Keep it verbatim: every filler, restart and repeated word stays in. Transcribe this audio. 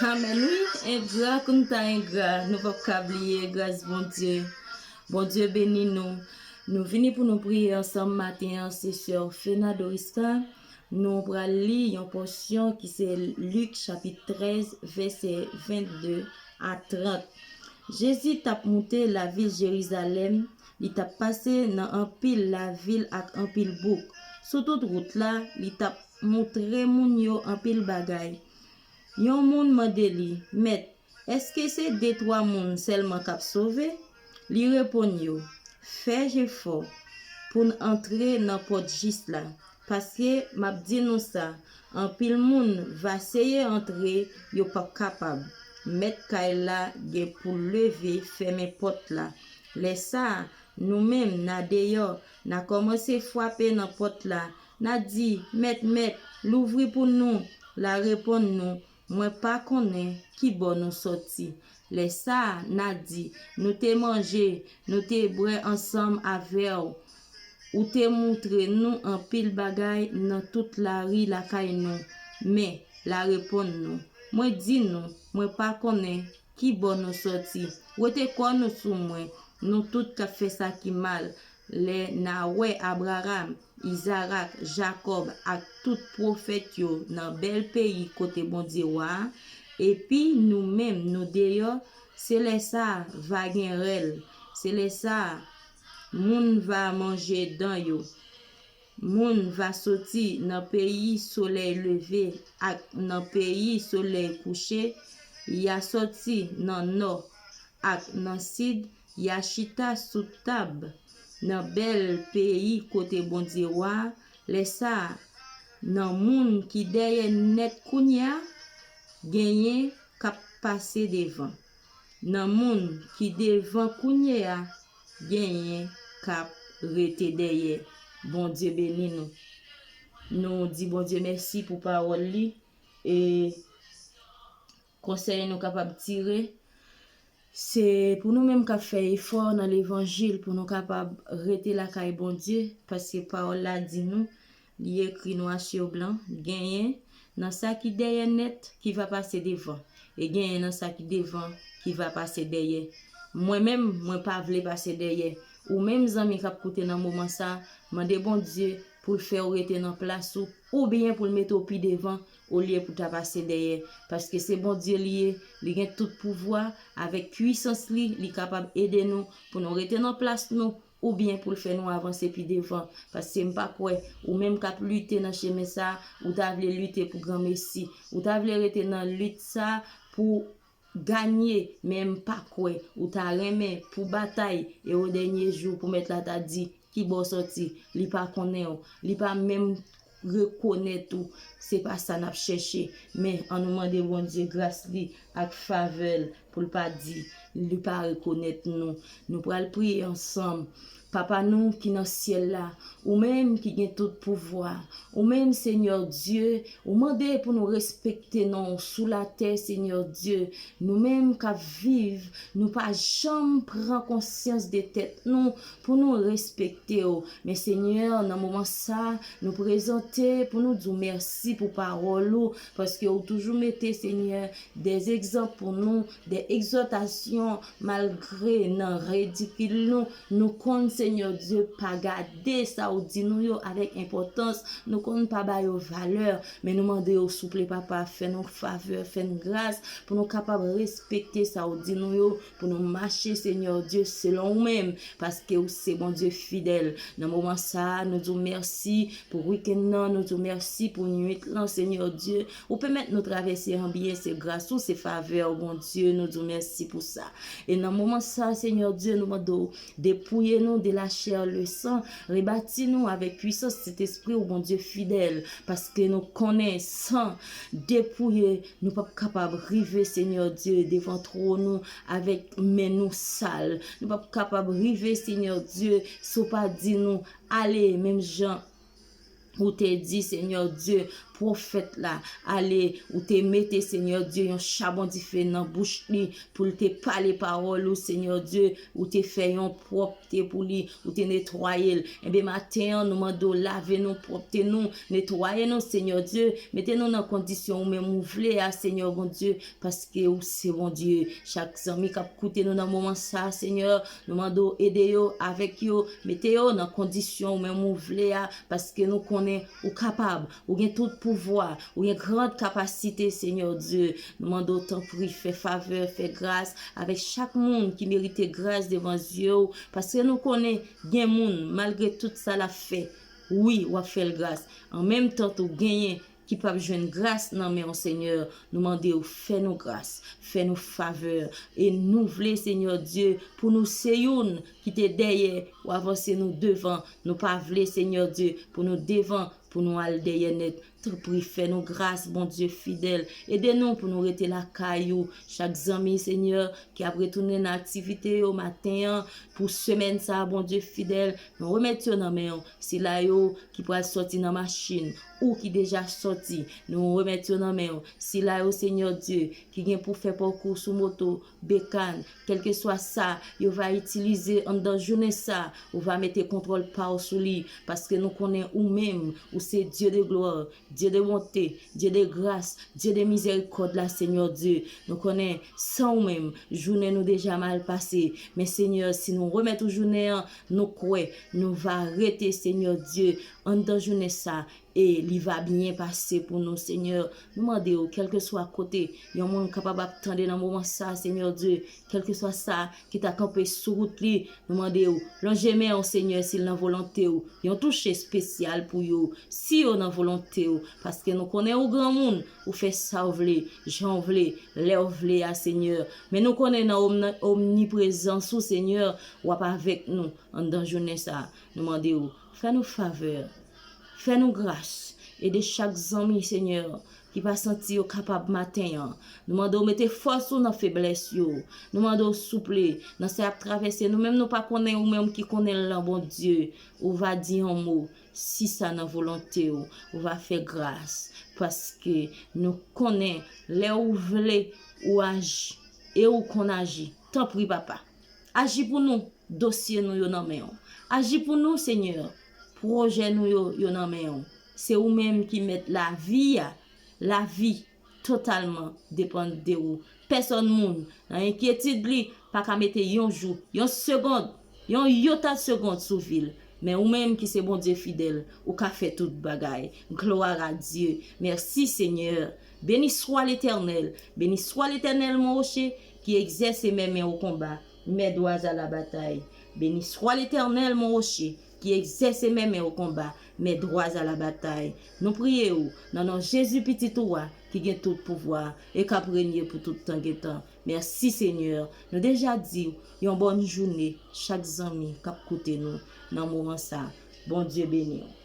Amèn wi, engra konn ta engra, nou p ap ka bliye gras Bondye. Bondye beni nou. Nou vini pou nou priye ansanm maten an, se sè Fena Doriska. Nou pral li yon pòsyon ki se Lik chapit trèz, vèsè vennde a trant. Jezi t ap moute lavil Jerizalèm, li t ap pase nan anpil lavil ak anpil bouk. Sou tout wout la, li t ap montre moun yo anpil bagay. Yon moun mande li, Mèt, èske se de twa moun sèlman k ap sove? Li reponn yo, Fè jefò pou n antre nan pòt jis la, paske m ap di nou sa, anpil moun va seye antre, yo p ap kapab. Mèt kay la gen pou leve fèmen pòt la. Lè sa a, nou menm n a deyò, n a kòmanse frape nan pòt la, n a di, Mèt, mèt, louvri pou nou! L a reponn nou, Mwen pa konnen ki bò nou sòti. Lè sa a, n a di, Nou te manje, nou te bwè ansanm avè w. Ou te montre nou anpil bagay nan tout lari lakay nou. Men, l a reponn nou, Mwen di nou, mwen pa konnen ki bò nou sòti. Wete kò nou sou mwen, nou tout k ap fè sa ki mal. Lè n a wè Abraram, Izarak, Jakòb ak tout pwofèt yo nan bèl peyi kote Bondye wa a, epi nou menm nou deyò, se lè sa a va gen rèl, se lè sa a moun va manje dan yo. Moun va soti nan peyi solèy leve ak nan peyi solèy kouche, y a soti nan nò ak nan sid, y a chita sou tab nan bèl peyi kote Bondye wa a. Lè sa a, nan moun ki dèyè nèt kounye a, genyen k ap pase devan. Nan moun ki devan kounye a, genyen k ap rete dèyè. Bondye beni nou. Nou di Bondye mèsi pou pawòl li. E konsèy nou kapab tire, se pou nou menm k ap fè efò nan levanjil, pou nou kapab rete lakay Bondye, paske pawòl la di nou, li ekri nwa sou blan, genyen nan sa ki dèyè nèt ki va pase devan, e genyen nan sa ki devan ki va pase dèyè. Mwen menm, mwen pa vle pase dèyè. Ou menm zanmi k ap koute nan moman sa, mande Bondye pou l fè w rete nan plas ou, oubyen pou l mete w pi devan, olye pou ta pase dèyè. Paske se Bondye li ye, li gen tout pouvwa, avèk pwisans li, li kapab ede nou pou nou rete nan plas nou, oubyen pou l fè nou avanse pi devan. Paske m pa kwè, ou menm k ap lite nan chemen sa, ou ta vle lite pou granmesi, ou ta vle rete nan lit sa pou ganye, men m pa kwè ou ta renmen pou batay e o dènye jou pou mèt la ta di ki bò w sòti, li pa konnen w, li pa menm rekonèt ou. Se pa sa n ap chèche, men ann nou mande Bondye gras li ak favè l pou l pa di li pa rekonèt nou. Nou pral priye ansanm. Papa nou ki nan syèl la, ou menm ki gen tout pouvwa, ou menm Senyè Dye, ou mande pou nou respekte non w sou latè, Senyè Dye. Nou menm k ap viv, nou pa janm pran konsyans de tèt nou pou nou respekte w. Men Senyè, nan moman sa, nou prezante pou nou di w mèsi pou pawòl ou, paske ou toujou mete, Senyè, de egzanp pou nou, de egzòtasyon, malgre nan ridikil nou, nou konn, Senyè Dye, pa gade sa ou di nou yo avèk enpòtans, nou konn pa ba yo valè, men nou mande w, souple, Papa, fè nou favè, fè n gras, pou nou kapab respekte sa ou di nou yo, pou nou mache, Senyè Dye, selon ou menm, paske ou se Bondye fidèl. Nan moman sa a, nou di w mèsi pou wikenn nan, nou di w mèsi pou nuit lan, Senyè Dye. Ou pèmèt nou travèse an byen, se gras ou, se favè w, Bondye, nou di w mèsi pou sa. E nan moman sa, Senyè Dye, nou mande w depouye nou de la chair, le sang, rebati nou avèk pwisans Sentespri w, Bondye fidèl, paske nou konnen san depouye, nou p ap kapab rive, Senyè Dye, devan twòn ou avèk men nou sal. Nou p ap kapab rive, Senyè Dye, si w pa di nou ale, menm jan ou te di, Senyè Dye, pwofèt la ale, ou te mete, Senyè Dye, yon chabon dife nan bouch li pou l te pale pawòl ou, Senyè Dye, ou te fè yon pwòpte pou li, ou te netwaye l. Enben, maten an, nou mande w lave nou, pwòpte nou, netwaye nou, Senyè Dye, mete nou nan kondisyon ou menm ou vle a, Senyè Bondye, paske ou se Bondye. Chak zanmi k ap koute nou nan moman sa, Senyè, nou mande w ede yo, avèk yo, mete yo nan kondisyon ou menm ou vle a, paske nou konnen ou kapab, ou gen tout pouvwa, ou gen gran kapasite, Senyè Dye. Nou mande w tanpri, fè favè, fè gras avèk chak moun ki merite gras devan zye w, paske nou konnen gen moun, malgre tout sa l ap fè, wi, w ap fè l gras. An menm tan tou, genyen ki p ap jwenn gras nan men w, Senyè. Nou mande w, fè nou gras, fè nou favè. E nou vle, Senyè Dye, pou nou se youn ki te dèyè, ou avanse nou devan. Nou pa vle, Senyè Dye, pou nou devan, pou nou al dèyè nèt. Tanpri, fè nou gras, Bondye fidèl. Ede nou pou nou rete lakay ou. Chak zanmi, Senyè, ki ap retounen nan aktivite yo maten an, pou semèn sa a, Bondye fidèl, nou remèt yo nan men w. Sila yo ki pral sòti nan machin, ou ki deja sòti, nou remèt yo nan men w. Sila yo, Senyè Dye, ki gen pou fè pakou sou moto, bekàn, kèlkeswa sa yo va itilize anndan jounen sa, ou va mete kontwòl pa w sou li, paske nou konnen ou menm, ou se Dye de glwa, Dye de bonte, Dye de gras, Dye de mizèrikòd la, Senyè Dye. Nou konnen, san ou menm, jounen nou deja mal pase. Men, Senyè, si nou remèt ou jounen an, nou kwè nou va rete, Senyè Dye, anndan jounen sa, e li va byen pase pou nou, Senyè. Nou mande w, kèlkeswa kote yon moun kapab ap tande nan moman sa, Senyè Dye, kèlkeswa sa ki ta kanpe sou wout li, nou mande w, lonje men w, Senyè, si l nan volonte w, yon touche espesyal pou yo, si yo nan volonte w, paske nou konnen ou granmoun, ou fè sa w vle, jan w vle, lè w vle a, Senyè. Men nou konnen nan omn-, omniprezans ou, Senyè, w ap avèk nou anndan jounen sa. Nou mande w, fè nou favè, fè nou gras, ede chak zanmi, Senyè, ki pa santi yo kapab maten an. Nou mande w mete fòs ou nan feblès yo. Nou mande w souple, nan sa y ap travèse, nou menm nou pa konnen, ou menm ki konnen l lan, Bondye, ou va di yon mo, si sa nan volonte w, ou va fè gras, paske nou konnen lè ou vle, ou aji, e ou konn aji. Tanpri, Papa, aji pou nou, dosye nou yo nan men w. Aji pou nou, Senyè, pwojè nou yo, yo nan men w. Se ou menm ki mèt lavi a, lavi totalman depann de ou. Pèsòn moun, nan enkyetid li, pa ka mete yon jou, yon segond, yon yota segond sou vi l. Men ou menm ki se Bondye fidèl, ou ka fè tout bagay. Gloire à Dieu. Merci, Seigneur. Béni soit l'Éternel. Béni soit l'Éternel, mon rocher, qui exerce mes mains au combat, mes doigts à la bataille. Béni soit l'Éternel, mon rocher, qui exerce mes mains au combat, mes doigts à la bataille. Nou priye w, nan non Jezi, Pitit ou a, ki gen tout pouvwa, e k ap renye pou tout tan gen tan. Mèsi, Senyè. Nou deja di w, yon bòn jounen, chak zanmi k ap koute nou nan moman sa. Bondye beni w.